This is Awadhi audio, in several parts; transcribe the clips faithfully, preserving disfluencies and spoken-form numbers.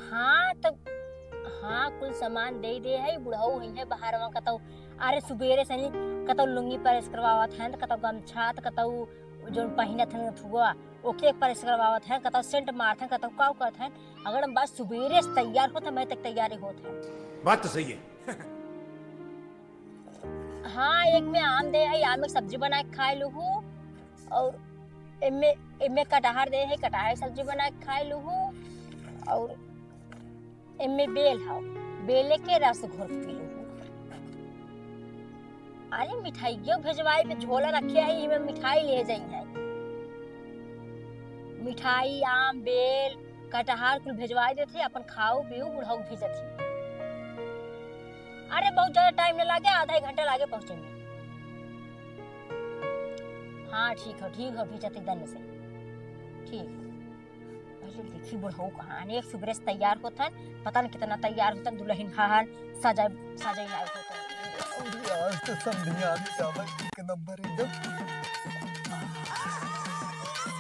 हाँ, त हाँ, कुल सामान दे दे है, बुढ़ऊ हुई है बाहर वहाँ कतौ। अरे, सुबेरे से नहीं, कतौ लुंगी प्रेस करवावत हैं, त कतौ गमछा, त कतौ जौन पहिनत हैं थुआ, ओके प्रेस करवावत हैं, कतौ सेंट मारत हैं, कतौ काउ करत हैं। अगर हम बात सुबेरे से तैयार होत हैं, मैं तक तैयारी होत हैं। बात तो सही है। हाँ, एक में आम दे है, आम के सब्जी बना के खाए लूहू, और एमे, एमे कटहर दे है, कटहर के सब्जी बना के खाए लूहू, और एमे बेल हौ, बेले के रस घोर के पी लूहू। अरे, मिठाइयों भेजवाए पे झोला रखे है, इमे मिठाई ले जाई है। मिठाई, आम, बेल, कटहर कुल भेजवाए देत है, अपन खाऊ पीऊ, बुढ़ऊ भेजत है। अरे, बहुत ज्यादा टाइम न लागे, आधा एक घंटा लागे पहुँचे में। हाँ, ठीक है, ठीक है, भेजत है दन से। ठीक। पहले देखी बुढ़ऊ कहाँ, अनेक सुबेरे से तैयार होत हन, पता न कितना तैयार होत हन, दुल्हन हन, सजाए, सजाए लायक होत हन। अरे आज तो समधियानी जावे एक नंबर एकदम।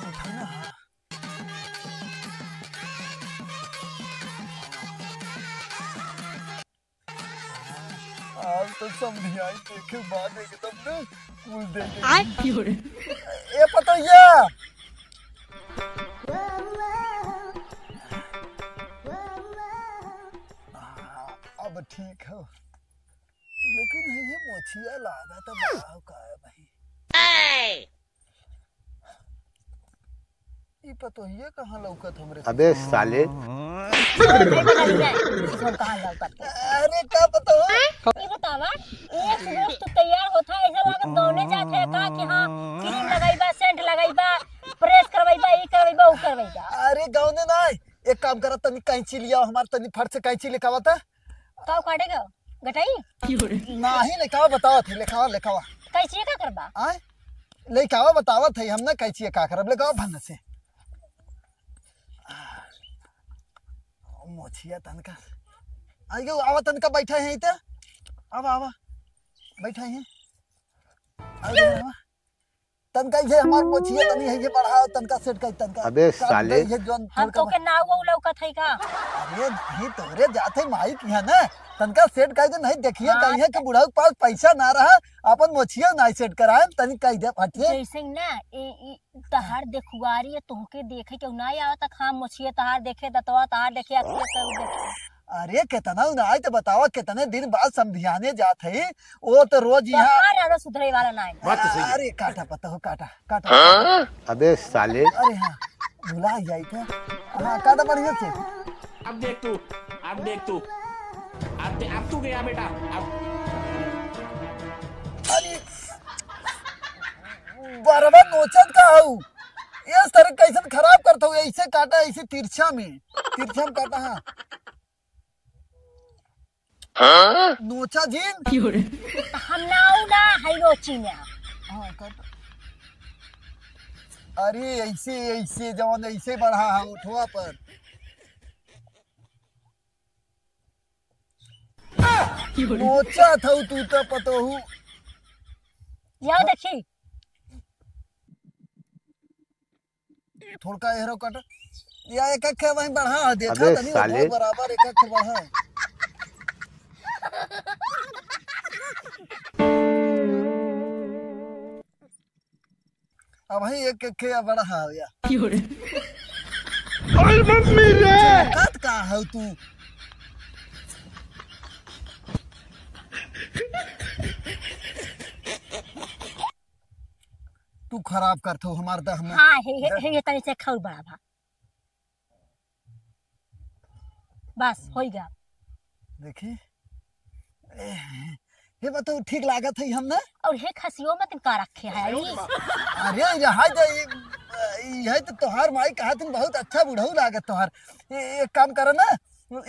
उठा ना। आज तो समधियाई देखे बाद एकदम ना कुल दे दे। आय। ए पतोहिया। हाँ, अब ठीक हो। लेकिन है ये मोछिया लागा तो बड़ा हो का है भाई? ई पतोहिए कहाँ लौकत हमरे से? अबे साले। कहाँ लौकत के? अरे का पता हो? ये बतावा, एक रोज तू तैयार होत है, ऐसा लागत गौने जात है का कि हाँ, क्रीम लगाइबा, सेंट लगाइबा, प्रेस करवाइबा, ई करवाइबा, ऊ करवाइबा। अरे गौने ना, एक काम करा, तनी कैंची लिया, हमार तनी फट से कैंची लेके आवा था। का उखाड़ेगा? गटाई? नाही, लेकावा बतावत है, लेकावा, लेकावा। कैंची का करबा? आय? लेकावा बतावत है, हम ना कैंची का करब, लेकावा भन से। मोछिया तनका। आइयो, आवा तनका बैठा है इते। आवा, आवा। बैठा है। आवा, आवा। तनका ये हमार मोछिया तनी है, ये बढ़ाओ, तनका सेट कर, तनका अबे काट साले। दे, ये जोन हम थोड़का तोके नाव वो लौकत है का? अरे नहीं, तोरे जात है माई की है ना, तनका सेट कर दे, नहीं देखिए हाँ। कहीं है कि बुढ़ऊ के पास पैसा ना रहा, अपन मोछिया ना सेट कराए, तनी कह दे फट से। जैसे ना, ए, ई तहार देखुआरी है, तोहके देखे के ना आवत, हाँ, मोछिया तहार देखे, दतवा तहार देखे, अखिया तहार देखे। अरे, केतना उनाई त बतावा, केतने दिन बाद समधियाने जात है, वो तो रोज यहाँ तोहार आदत सुधरे वाला ना है। बात तो सही है। अरे, काटा पता हो, काटा, काटा। हाँ? अबे साले। अरे हाँ, भुला जाई थे। हाँ, काटा बढ़िया से। अब देख तू, अब देख तू, अब दे-, अब तू गया बेटा, अब। अरे, बरवा नोचत का हऊ? ये सर कैसन खराब करत हऊ? ऐसे काटा, ऐसे तिरछा में, तिरछा में काटा, हाँ। हाँ? नोचा जिन। हम नाऊ ना है नोची ना। हाँ, काटा। अरे ऐसे, ऐसे जवन ऐसे बढ़ा है ओठवा पर। नोचा था तू तो पतोहू। या देखी। थोड़का एहरो काट। या एक एक वहीं बढ़ा है, देखा अबे तनी साले। बराबर एक एक बढ़ा है। अब भाई एक एक के बढ़ा हो या। अरे मम्मी रे। कत का हो तू? तू खराब करत हो हमार दह में। हाँ, हे, हे, हे, ये तनी से खाऊ बड़ा भा। बस, होई गया। देखी, ए, हे बात तो ठीक लागत है हम ना। और हे खसियो में तुम का रखे है? अरे, रहा दे, ये, ये तो तोहार माई कहा तुम बहुत अच्छा बुढ़ऊ लागत तोहार। ए, एक काम करो ना,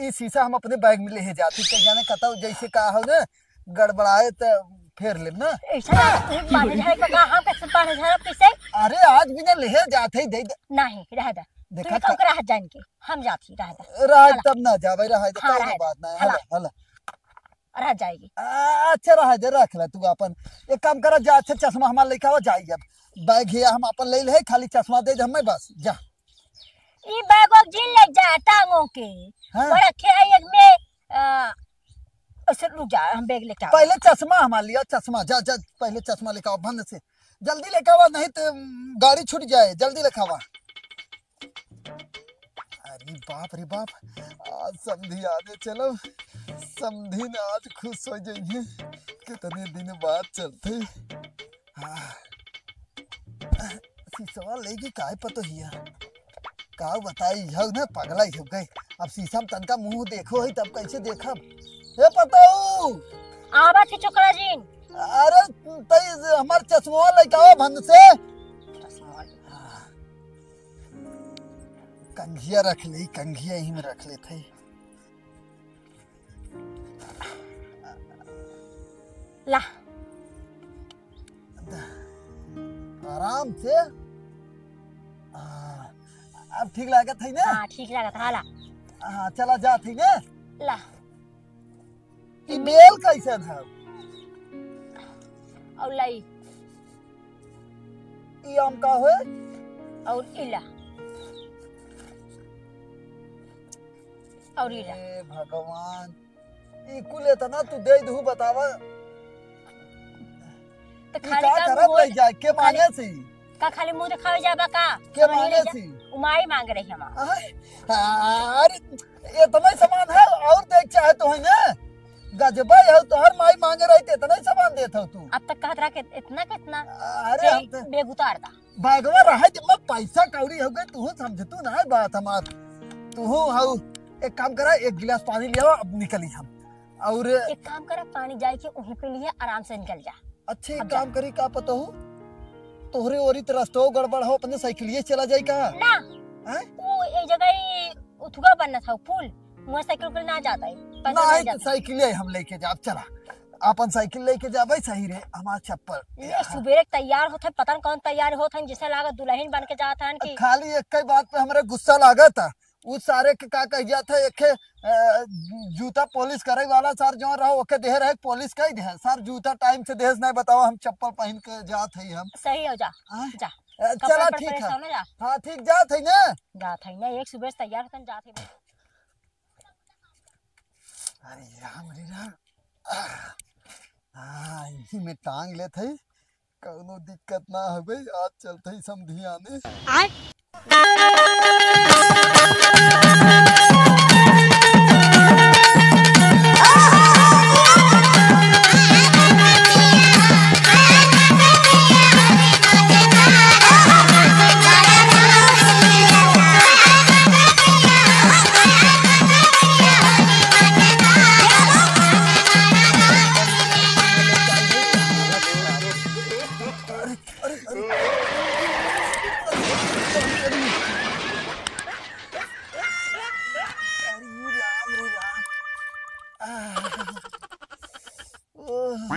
ये शीशा हम अपने बैग में ले जाते, कहीं जाने कतौ जैसे का हो ना, गड़बड़ाए त फेर लेब ना। ऐसा ना, तू पानी झाड़े को कहा, हम कैसे पानी झाड़ब कैसे? अरे, आज भी ना लेहे जात है, दे दे। नहीं, रह दे। देखा तू का- ओकरा हाथ जान के, हम जात ही, रह दे। रह हला। तब ना जावे, रह दे, हाँ, कौनो रह दे। बात ना है, हला। हला, हला। रह जाएगी। आ, अच्छा, रह दे, रख ले तू अपन। एक काम करा, जा, अच्छा, चश्मा हमार लेके आवा, जाई अब। बैग हिया हम अपन ले ले, खाली चश्मा दे दे हमें, बस, जा। ई बैगो जिन ले जा, टांगो। ओके। हाँ। बड़ा खे आई एक में, आ, ऐसे रुक जा, हम बैग लेके आओ। पहले चश्मा हमार लिया, चश्मा, जा, जा, पहले चश्मा लेके आओ, भन से। जल्दी लेके आवा, नहीं तो, उम, गाड़ी छूट जाए, जल्दी लेके आवा। अरे बाप रे बाप, आज समधी आने चलो, समधी ने आज खुश हो जाइए, कितने दिन बाद चलते। हाँ। शीशवा लेके काय पतो हिया? का बताई, हऊ ना पगला ही हो गए। अब शीशा में तनका मुंह देखो है, तब कैसे देखब? ए पतऊ! आवा थी चोकरा जी। अरे, तई हमार चश्मा लेके आओ भंग से। कंघिया रख ले, कंघिया यहीं में रख लेते। ला। आराम से। आ, अब ठीक लागत है ना? हाँ, ठीक लागत है, हाँ, ला। हाँ, चला जात है ना? ला। ई बेल कैसन है? और लाई। ई आम का होए? और इला। और इला। ए भगवान, ई कुल इतना तू दे दू, बतावा। तो ई खाली का का करब मुंह ले जाए? के खाली मांगे सी? का खाली मुंह देखावे जाबा का? के मांगे सी? उ माई मांग रही हमार। आय, अरे, इतना ही सामान है और देख चाहे तो है ना? गजबा है, तोहर माई मांगे रही तो इतना ही सामान देत हो तू। अब तक कहत रहा कि इतना कितना? अरे, हम तो बेगुतार दा। बैगवा रहे जब मैं पैसा कौड़ी हो गए, तू समझ तू ना है बात हमार। तू हऊ, एक काम करा, एक गिलास पानी ले आओ, अब निकली हम। और एक काम करा, पानी जाए के वहीं पे लिए आराम से निकल जा। अच्छे, एक अब जा। काम करी, का पता हो, तोहरे ओरी त रस्तो गड़बड़ हो, अपने साइकिलिए चला जाई का? ना। हैं? वो एक जगह ही उथुआ बनना था, पुल, मोटरसाइकिल उकिल ना जाता है, पैसा ना नहीं है तो जाता। साइकिलिए हम लेके जाब, चला। अपन साइकिल लेके जाबे सही रे, हमार चप्पल। ले, सुबेरे तैयार होत है, पता न कौन तैयार होत है, जैसे लागत दुल्हन बन के जात है कि खाली एक ही बात पे हमरे गुस्सा लागत है। उ सारे के का कह जात है, एक, अ, जूता पॉलिश करे वाला सार जो रहो, ओके देह रहे, पॉलिश कर दे। सार जूता टाइम से देह नहीं बताओ, हम चप्पल पहन के जात है हम। सही हो जा, हाँ? जा। अ, कपड़ा चला पर ठीक है। परेशान हो जा। हाँ, ठीक जात है ना? जात है ना, एक सुबह से तैयार होतन जात है। अरे राम रे राम। हाँ, इही में टांग लेत है। कौनो दिक्कत ना हवे, आज चलते ही समधियाने। आय। अरे, अरे, अरे। अरे राम रे राम। आह। ओह।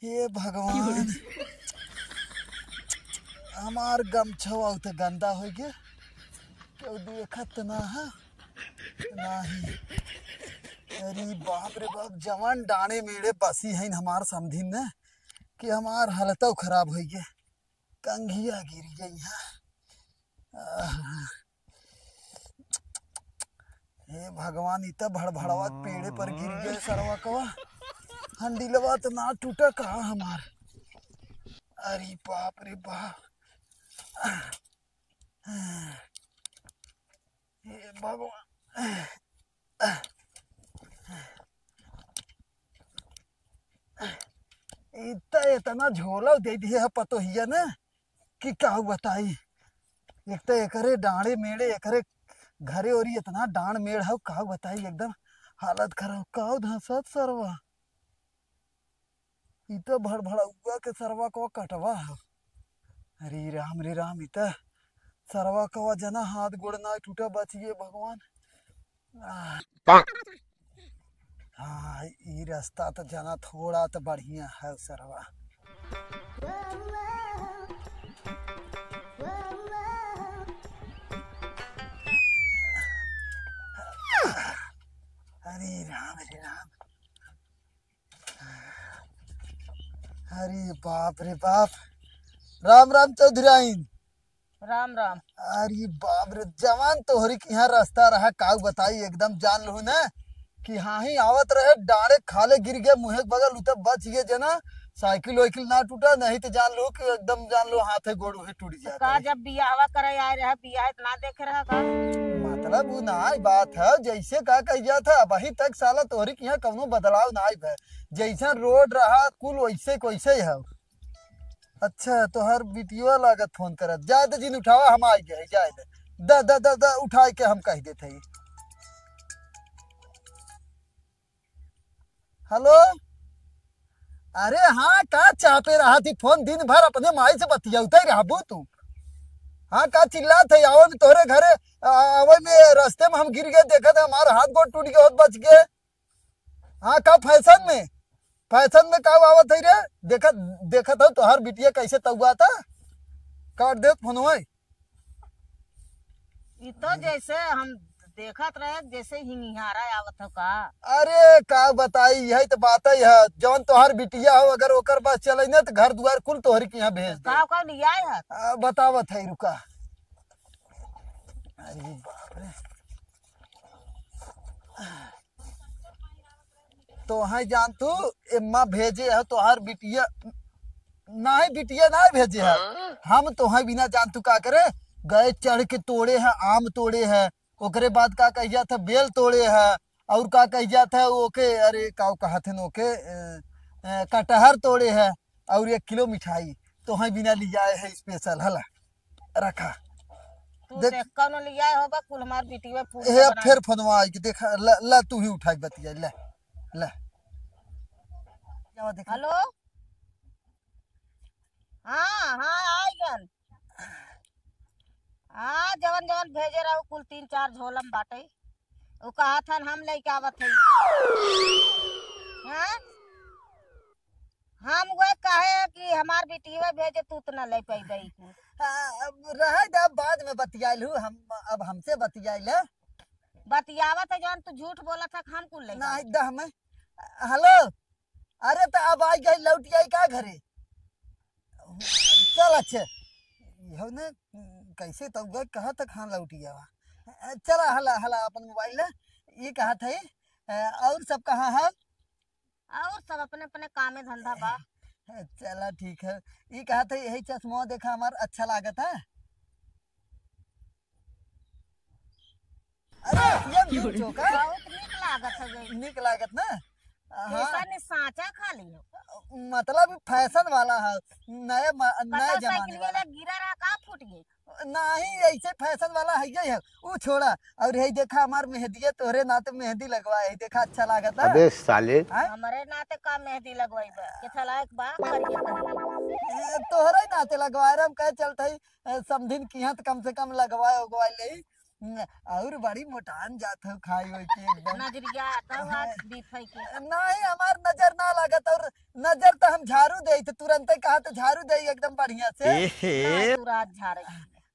हे भगवान। हमार गमछवा त गंदा हो गया। केहू देखत ना है। नाही। अरे बाप रे बाप, जवान डांडे मेड़े बसी हैं हमार समधिन ने। कि हमार हालतौ खराब होइ गे, कंघिया गिर गई है। आह, हे भगवान, इ त भड़भड़वा पेड़े पर गिर गए सरवा कवा, हंडिलवा त ना टूटा का हमार। अरे बाप रे बाप, हे भगवान। इ त इतना झोला दे दिए है पतोहिया ने कि का बताई। एक त एकरे डांडे मेड़े, एकरे घरे ओरी इतना डांड मेड़ है, का बताई, एकदम हालत खराब। का धंसत सरवा। इ त भड़भड़उआ के सरवा को कटवा ह। अरे राम रे राम, इ त सरवा कवा जना हाथ गोड़ ना टूटा, बच गए भगवान। आह। हाँ, इ रास्ता त जना थोड़ा त बढ़िया है सरवा। अरे राम रे राम। अरे बाप रे बाप। राम राम चौधराइन। राम राम। अरे बाप रे, जवान तोहरी के यहाँ रास्ता रहा, काऊ बताई, एकदम जान लहू ना कि हाँ ही आवत रहे, डांड़े खाले गिर गए, मुँहे के बगल उतर बच गए जना, साइकिल वाइकिल ना टूटा, नहीं तो जान लहू कि एकदम जान लहू हाथ है गोड़ उहे टूट तो जाता का है। जब बियाहवा करे आए रहा, बियाह ना देखे रहा का? मतलब वो ना बात है, जैसे का कह गया था, अभी तक साला तोहरी के यहाँ कौनो बदलाव ना आइब है, जैसा रोड रहा कुल वैसे के वैसे ही है। अच्छा, तोहार बिटिया लागत फोन करत। जाए दे जिन उठावा, हम आइ गए, जाए दे। द, द, द, द, उठाए के हम कह देत हई। हेलो, अरे हाँ, का चापे रहा थी फोन, दिन भर अपने माई से बतियावते रहबू तू। हाँ, का चिल्लात है, आवे में तोहरे घरे, आ, आवे में रास्ते में हम गिर गए, देखत है हमार हाथ गोड़ टूट गए, होत बच गए। हाँ, का फैशन में, फैशन में का आवत है रे? देखत, देखत हो तोहार बिटिया कैसे तौआता, काट देत फोनवा। ई तो जैसे हम देखत रहे, जैसे हिंगिहारा आवत हो का। अरे का बताई, यही तो बात है, जौन तोहार बिटिया हो, अगर ओकर बस चले न, तो घर दुआर कुल तोहरी के यहाँ भेज दे। का, का लियाए है? आ, बतावत है, रुका। अरे बाप रे। तोहई जान तू, एम्मा भेजे है तोहार बिटिया, नाही बिटिया नाही भेजे है। हम तोहई बिना जान तू का करे, गए चढ़ के तोड़े है, आम तोड़े है, ओकरे बाद का कह जात है, बेल तोड़े है, और का कह जात है ओके, अरे का कहत है ओके, अ, अ, कटहर तोड़े है, और एक किलो मिठाई तोहई बिना लियाए है special, हला रखा। तू देख। देख, कौनो लियाए होबा, कुल हमार बिटिया पूरी ए, अब बना फिर फोनवा आई कि देखा, ला, ला तू ही उठा के बतिया, ले, ले। जावा देखा। हेलो? हाँ, हाँ, आई गन। हाँ, जवन जवन भेजे रहू, कुल तीन चार झोलम बाटे। उ कहत हन, हम लेके आवत हई। हाँ? हम वह कहे कि हमार बिटिया भेजे, तू त ना ले पइबे ई कुल। आ, अब रहे दे, बाद में बतियाइल हूँ हम, अब हमसे बतियाइल है। बतियावत है जौन तू झूठ बोलत है, हम कुल ले नहीं जाए। द हमें। हेलो, अरे तो अब आई गई, लौट आई का घरे? चल अच्छे, इहो ने कैसे तो गए, कहाँ तक हाँ लौट गया। चला हला, हला अपन मोबाइल ले, ये कहा था, और सब कहाँ है? और सब अपने अपने कामे धंधा बा। चला ठीक है। ई कहत है, यही चश्मा देखा हमार अच्छा लागत है। अरे, ये क्यों रे? चोका। बहुत नीक लागत है गई। नीक लागत ना? हाँ। ऐसा नहीं, साँचा खाली हो। मतलब फैशन वाला है, नए म-, नए कतौ जमाने साइकिल वाला। वाला गिरा रहा, का फूट गई? नहीं, ऐसे फैशन वाला है, यही है। ऊ छोड़ा, और यही देखा, हमार मेहंदिया तोहरे नाते मेहंदी लगवाए है, देखा, अच्छा लागत है। अबे साले। हैं? हमरे नाते का मेहंदी लगवाई बा? के थलायक बा, करिया करिया। ए, तोहरे नाते लगवाए रहे, हम कहे चलत है, ए, समधिन किहाँ त कम से कम लगवाए उगवाए ले। न, और बड़ी मोटान जात हो खाई होई के एकदम। नजरिया आता हुआ हाँ। बीफई के। नहीं, हमार नजर ना लागत, और नजर तो हम झाड़ू दे, तो तुरंते कहा तो झाड़ू दे एकदम बढ़िया से। एहे। ना, तू रात झाड़े।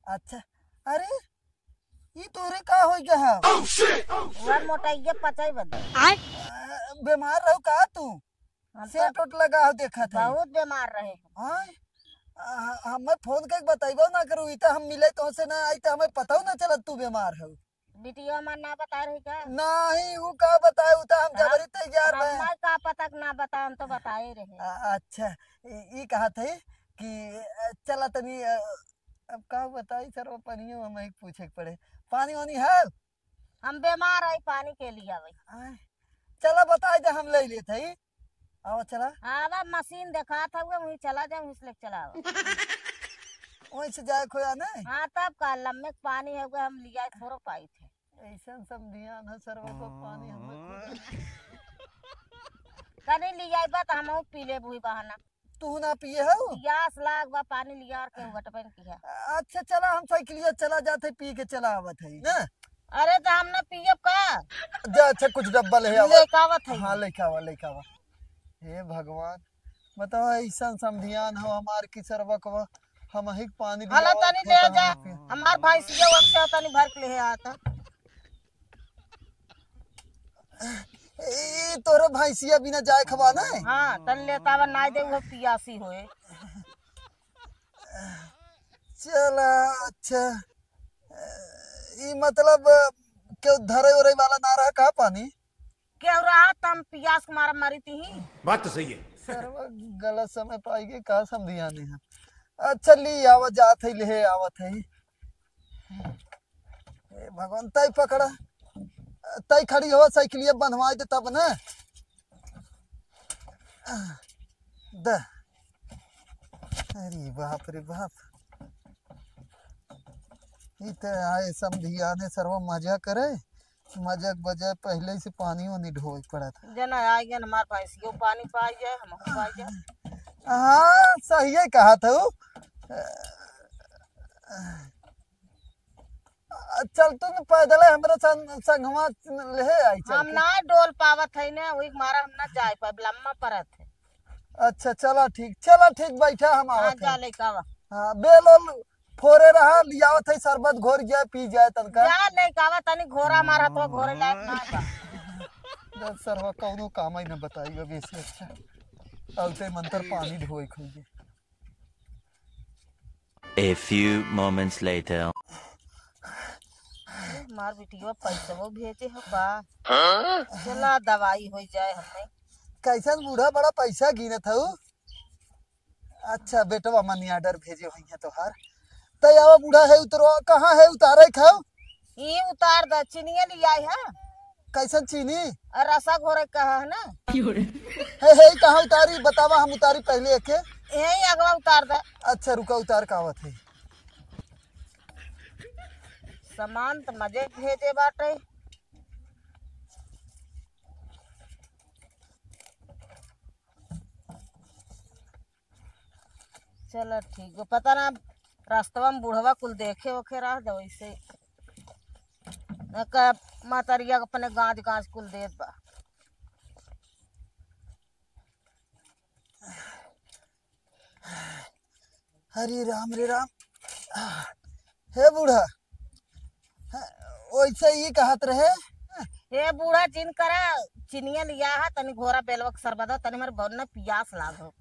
अच्छा, अरे, ई तोरे का हो गया है? वह मोटाइया पचाई बदे। आय। आ, बीमार रहो का तू? हम तो सेट ओट लगा हो, देखत है। बहुत बीमार रहे। हाँ? आ, हमें फोन करके बताइबो ना करू, ई तो हम मिले तो से ना आई, तो हमें पता ना चलत तू बीमार हो। बिटिया हमार ना बता रही का? नहीं, वो का बताए, वो तो हम हम, जबरी तैयार बा। हमें का पता कि ना बताए, हम तो बताए रहे। आ, अच्छा, ई, ई कहत है कि, अ, चला तनी, अ, अब का बताई सर, वो पनियो हमें पूछे के पड़े। पानी वानी है? हम बीमार है, पानी के लिए आवे। आय, चला बताई दे, हम ले लेत हई। आवा चला। आवा मशीन देखात हउए, वहीं चला जाए, वहीं से लेके चला आवा। वहीं से जाए खोया नहीं? हाँ, तब का लम्बे के पानी हउए, हम लिया थोड़ो पाई थे। ऐसन समधियान है सरवा को पानी हम खुद। तनी लियाई बा त हमहू पी लेब हुई बहाना। तू ना पिए हो? पियास लाग बा, पानी लिया और के वटबन की है। अच्छा चला, हम साइकिलिया चला जात है, पी के चला आवत है ना। अरे तो हम ना पियब का? जा अच्छा कुछ डब्बा ले आवा। लेके आवत है। हाँ लेके आवा, लेके आवा। हे भगवान, बताओ ऐसन समधियान हो हमार की सरवा को हम ही पानी हला दिया तनी और ले खोता जा। हम पिए। हमार भैंसिया वक्सा तनी भर के ले आता। ए, तोरो भैंसिया बिना जाए खवा ना? हाँ, तन लेता बा, नाय दे, वो पियासी होए। चला, अच्छा। ई मतलब, केहू धरे उरे वाला ना रहा का पानी? केहू रहा त हम पियास के मारा मरी थी। बात तो सही है। सरवा गलत समय पाई के का समधियाने है। अच्छा, ली आवा, जात है, ले आवत है। ए भगवान, तई पकड़ा, तई खड़ी हो, साइकिलिया बंधवाई दे तब न। द। अरे बाप रे बाप, ई त आए समधियाने, सरवा मजा करे, मजा के बजाय पहले से पानी वानी ढोए पड़त है। जना आए गन हमार भैंसियो पानी पाई जाए, हमहू पाई जाए। हाँ, सही है कहा था। चल तू न पैदल है, हमरा संग, संगवा ले आई चल हम के। ना डोल पावत है ना, वही मारा हम ना जाए पाए, लम्मा परत है। अच्छा, चला ठीक, चला ठीक, बैठा, हम हाँ, आवत जा है। लेके आवा। हाँ, बेल ओल फोरे रहा, लियावत है, शरबत घोर जाए, पी जाए तनका। जा लेके आवा, तनी घोरा मारा तो घोरे लायक ना बा। दस सरवा कौनो काम ही ना बताई, अब ऐसे अच्छा। अब ते मंत्र पानी ढोए खोइए। A few moments later. मार बिटिया पैसवो भेजे हो का? हाँ? चला दवाई हो जाए हमें। कैसन बूढ़ा बड़ा पैसा गिनत हऊ? अच्छा बेटवा मनी ऑर्डर भेजे होइहैं तोहार। तै आवा बूढ़ा है उतरो, कहाँ है उतारे खाओ? ई उतार द, चीनिया ले आई है। कैसन चीनी? और रसा घोरे कहा है ना? हे, हे, कहाँ उतारी? बतावा, हम उतारी पहले एके। यही अगवा उतार द। अच्छा, रुका, उतार का आवत है। सामान त मजे भेजे बाटे। चलो ठीक बा, पता ना रास्तवा में बुढ़वा कुल देखे ओखे रह जाओ ऐसे। न का मातरिया के अपने गांज गांज कुल देत बा। हरे राम रे राम। हे बूढ़ा, वैसे ही कहत रहे। हे बूढ़ा, जिन करा चिनिया लिया है, तनी घोरा बेलवा के शरबत दो, तनी हमारे बहुत ना पियास लागो।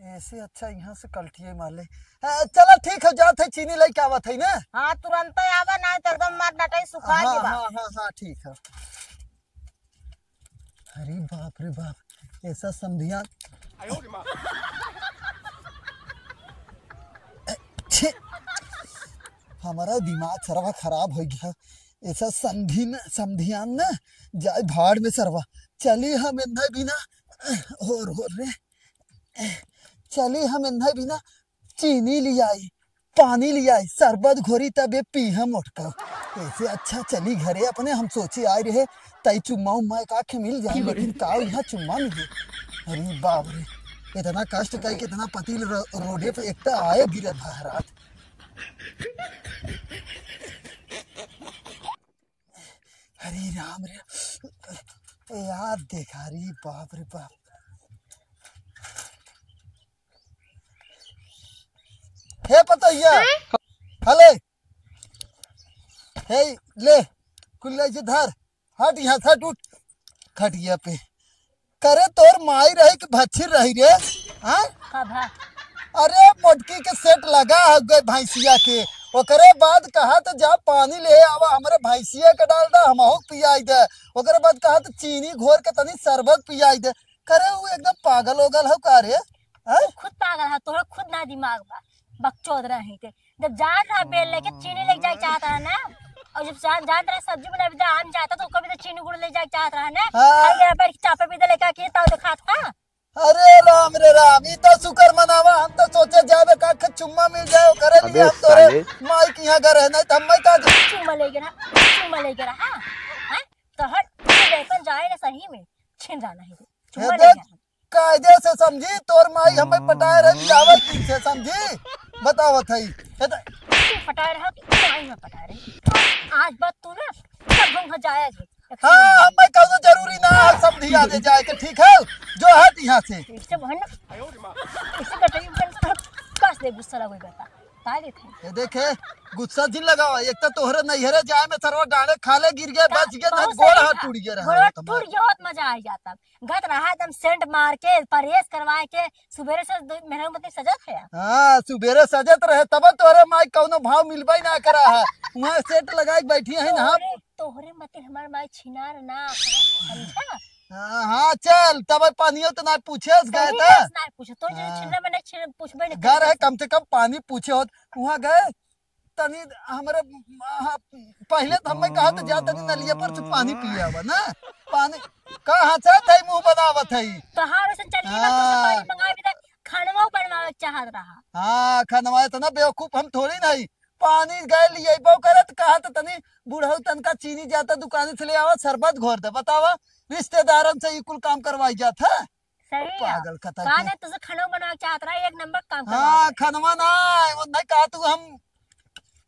ऐसे अच्छा यहाँ से कल्टिए मार ले। अ, चला ठीक है, जात है, चीनी लेके आवत है ना। हाँ, तुरंत आवा, ना तो एकदम मार डटाई सुखा हाँ, के बा। हाँ, हाँ, हाँ, ठीक है। अरे बाप रे बाप, ऐसा समधियान। छी, हमारा दिमाग सरवा खराब हो गया। ऐसा समधी न, समधियान न जाए भाड़ में सरवा। चली हम इन्हें बिना, होर होर रे, चली हम इन्हें बिना चीनी लियाई, पानी लियाई, शरबत घोरी तबे पी हम मोटका। ऐसे अच्छा चली घरे अपने, हम सोचे आए रहे तई चुम्मा उम्मा एक आखे मिल जाए, लेकिन का यहाँ चुम्मा मिले? अरे बाप रे, इतना कष्ट कई कितना पति रो-, रोडे पे एक तो आए गिरत बा रात। अरे राम रे, ए यार देखा, अरे बाप रे बाप। हे पतोहिया, हैं? हले, हे ले, कुल्ला जी धर, हट यहाँ से, हट, उठ, खटिया पे। करे तोर माई रही कि भच्छिर रही रे, हाँ? का भा? अरे मोटकी के सेट लगा हो गए भैंसिया के, ओकरे बाद कहा तो जा पानी ले आवा, हमरे भैंसिया के डाल दे, हमहू के पियाई दे, ओकरे बाद कहा तो चीनी घोर के तनी शरबत पियाई दे। करे उ एकदम पागल ओगल हो का रे? हैं? तू खुद पागल है, तोहरा खुद ना दिमाग बा, बकचोद रही के। जब जात रहा बेल लेके चीनी लेके जाए चाहत रहा ना, और जब जान, जात रहा सब्जी बनावे तो आम जाता तो ओकर भी तो चीनी गुड़ ले जाए चाहत रहा ना। हाँ। खाली यहाँ पर चापे भी तो लेके आके ताव दिखात था। अरे राम रे राम, ई तो शुक्र मनावा, हम तो सोचे जाबे का खे चुम्मा मिल जाए, ओकरे लिए अबे हम तोरे साले। माई के यहाँ गए रहे, नहीं तो हम मैं तो चुम्मा ले गया, चुम्मा ले गया, हाँ? हाँ? तो हट, तू लेकर जाए ना सही में, छिन रहा नहीं, हे चुम्मा ले देख, गया। कायदे से समझी, तोर माई हमें पटाए रहे, बियावल दिन से समझी, बतावत है। हे दे- तू पटाए रहा, तू माई में पटाए रही। आज बात तू ना, सब घूम जाए जी। हाँ, हमें कौनो जरूरी ना है समधियाने जाए के, ठीक है? जो हट यहाँ से। इससे बहन, इससे कटाई बहन, कस दे गुस्सा लगे बेटा। का लेत है? ये देखे, गुस्सा जिन लगावा। एक तो तोहरे नैहरे जाए में सरवा डांडे खाले गिर गए, का? बच गए, बहुत नहीं गोड़ सही हाथ था। टूट गए रहा गोड़ हाथ होत हमार। टूट गया होत, मजा आ जाता। गत रहा एकदम सेंट मार के, परहेज करवाए के, सुबेरे से दो, मेहरारू मती सजत है। हाँ, सुबेरे सजत रहे, तब तोहरे माई कौनो भाव मिलबे ना करा है। वहाँ सेंट लगाए के बैठी है ना। तोहरे, तोहरे मती हमार माई छिनार ना, समझा? हाँ, हाँ, चल, तब पानियो तो ना पूछे, गए सही तो। है, ना पूछे, तो जो हाँ। छिनरा में ना छिन-, पूछबे नहीं घर है, करते। कम से कम पानी पूछे होत, वहाँ गए, तनी हमरे, हाँ, पहले तो हमें कहा तो जा तनी नलिया पर से पानी पिए आवा ना, पानी का हंसत है, मुंह बनावत है। तोहार वैसे चलिए ना, तो से हाँ। पानी मंगाए भी तो खानवा बनवावे के चाहत रहा। हाँ, खनवा इतना बेवकूफ हम थोड़ी नहीं, पानी गए लिए बो करत कहा तो तनी बुढ़ऊ तनका चीनी जाता दुकान से ले आवा, शरबत घोर दे, बतावा, रिश्तेदारन से ई कुल काम करवाई जात है। सही है। पागल कतई का के। नहीं, तुझे खाना बनवा के चाहत रहा, एक नंबर काम करवा हाँ, रहा है। खनवा ना, वो नहीं कहा तू हम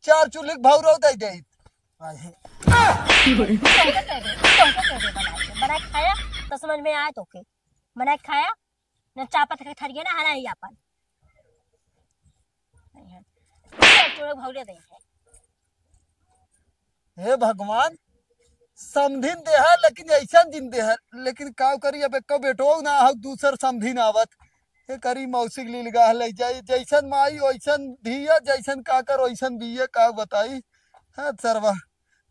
चार चूल्ही के भौरो दे दे। आए हे। तोहके कह दे, तोहके कह दे बना के। बना के खाया तो समझ में आए तोके। बना के खाया, न चापत के थरिया ना हराई आपन। नहीं है। चल, तोरे भौरे दे है। हे भगवान, समधिन देहा, लेकिन ऐसन जिन देहा, लेकिन का करी, अब एको बेटो ना हो, दूसर समधिन आवत। हे करी मौसी के लीलगाह ले जाई, जैसन माई वैसन धिया, जैसन काकर वैसन बिया, का बताई। हाँ सरवा,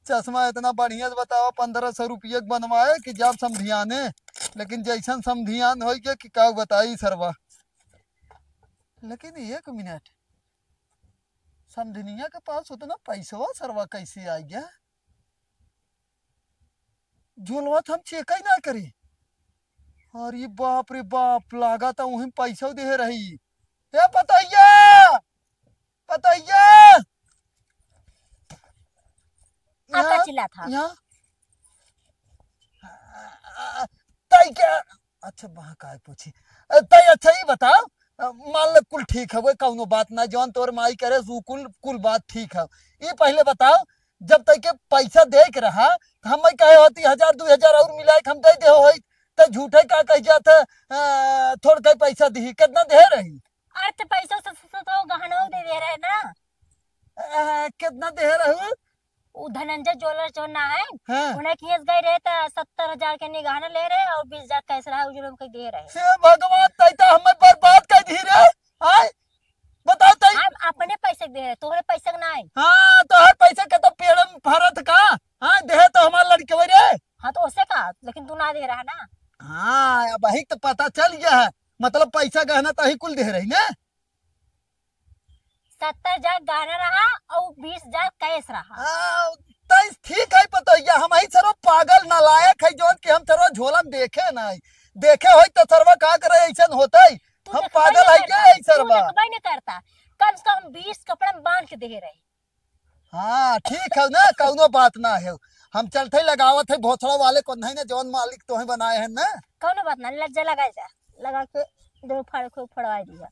चश्मा इतना बढ़िया से बतावा, पन्द्रह सौ रुपये के बनवाए कि जाब समधियाने, लेकिन जैसन समधियान होइ गया कि का बताई सरवा। लेकिन एक मिनट, समधिनिया के पास उतना पैसवा सरवा कैसे आ गया? झोलवा तो हम चेक ही ना करी। अरे बाप रे बाप, लागा तो वहीं पैसा दे रही। ए पतैया, पतैया। आता यहाँ, चिल्ला था। यहाँ। आ, आ, ताई क्या? अच्छा, वहाँ काय पूछी? अ, ताई, अच्छा, ई बताओ, अ, मान ले कुल ठीक हवे, कौनो बात ना, जौन तोर माई करे, सु कुल, कुल बात ठीक है। ई पहले बताओ, जब तई के पैसा दे के रहा, तो हम कहे होती, हजार, दू हजार और मिला के हम दे दे होई, तो झूठे का कह जात है, अ, थोड़ के पैसा दी, कितना दे रही? अरे, तो पैसा से, से, से तो गहनो दे दे रहे ना। अ, कितना दे रहू? उ धनंजय ज्वेलर जो ना है, हाँ। उन्हें खींच गए रहे तो सत्तर हजार के निगहना ले रहे और बीस हजार कैश रहा, उ जो लोग के दे रहे। हे भगवान, तई तो हमें बर्बाद कर दी रे। आय, बताओ तई। हम अपने पैसे के दे रहे, तोहरे पैसे के ना है। हाँ, तोहर पैसे के तो पेड़ में फरत का? हाँ, दे तो हमार लड़के रे। हाँ, तो उसे का, लेकिन तू ना दे रहा ना। हाँ, अब वही तो पता चल गया है, मतलब पैसा गहना तो ही कुल दे रही ना। सत्तर हजार गहना रहा और बीस हजार कैश रहा। हाँ, तई ठीक है पतोहिया, हम ही सरवा पागल नालायक है, जौन कि हम सरवा झोला में देखे नहीं। देखे होई तो सरवा का करे, ऐसन होतई? तू हम देखबे पागल नहीं है करता, क्या, ऐ तू सरवा? देखबे नहीं करता, कम से कम बीस कपड़ा में बांध के दे रही। हाँ, ठीक है ना, कौनो बात ना है। हम चलते लगावत है भोसड़ा वाले को, नहीं ना, जौन मालिक तोहे बनाए हैं ना। कौनो बात ना, लज्जा लगा जा, लगा के दो फाड़ को फड़वा दिया।